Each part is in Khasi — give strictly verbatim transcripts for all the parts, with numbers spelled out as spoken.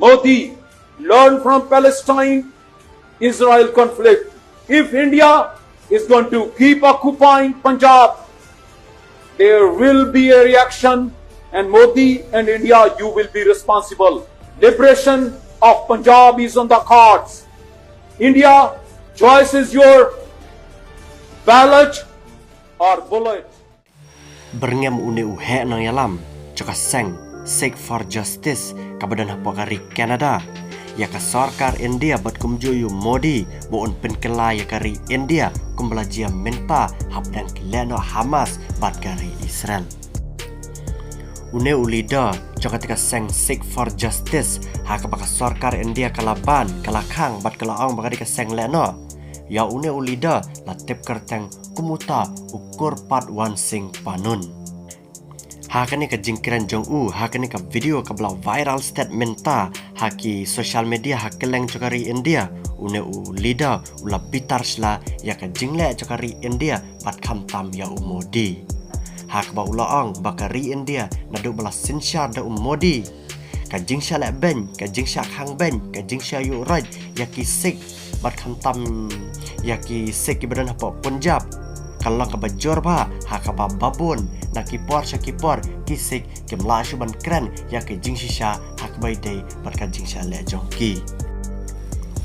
Modi, learn from Palestine Israel conflict. If India is going to keep occupying Punjab, there will be a reaction, and Modi and India, you will be responsible. Liberation of Punjab is on the cards. India, choice is your ballot or bullet. Byrngem une u heh nongïalam jong ka seng Sikh for Justice kaba don hapoh ka ri Canada ïa ka sorkar India bad kumjuh ïa u Modi ba un pynkylla ïa ka ri India kumba la jia mynta hapdeng ki lehnoh Hamas bad ka ri Israel. Une u leader jong kata ka seng Sikh for Justice ha kaba ka sorkar India ka la ban, ka la khang bad ka la ong ba ka dei ka seng lehnoh. Ïa une u leader la tip kyrteng kum uta u Kurpatwant Singh Panun. Ha kane ka jingkren jong u ha kane ka video kaba la viral stet mynta ha ki social media ha kylleng jong ka ri India, une u leader u la bitar sla ïa ka jingleh jong ka ri India bad khamtam ïa u Modi. Ha kaba u la ong ba ka ri India naduh ba la synshar da u Modi, ka jingshah leh beiñ, ka jingshah khang beiñ, ka jingshah ïuh roit ïa ki Sikh bad khamtam ïa ki Sikh kiba don hapoh Punjab ka long kaba jur bha, ha kaba babun na ki por sha ki por ki Sikh kim lah shuh ban kren ïa ki jingshisha ha kaba ïadei bad ka jingshah leh jong ki.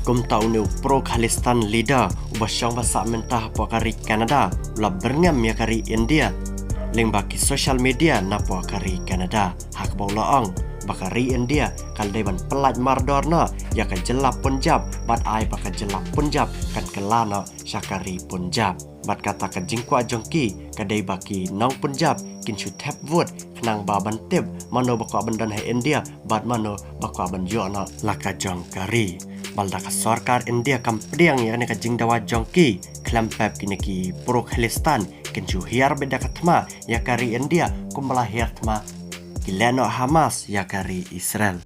Kumta une u pro Khalistan leader uba shong ba sah mynta hapoh ka ri Canada u la byrngem ïa ka ri India lyngba ki social media napoh ka ri Canada ha kaba u la ong ba ka ri India ka la dei ban pyllait mardor noh ïa ka jylla Punjab bad ai ba ka jylla Punjab kan kylla noh sha ka ri Punjab. Bad kata ka jingkwah jong ki ka dei ba ki nong Punjab kin shu thep vote khnang ba ban tip mano ba kwah ban don ha India bad mano ba kwah ban ïoh noh la ka jong ka ri. Bad lada ka sorkar India kam pdiang ïa kane ka jingdawa jong ki, khlem pep kine ki pro Khalistan kin shu hiar beit da ka thma ïa ka ri India kumba la hiar thma ki lehnoh Hamas ïa ka ri Israel.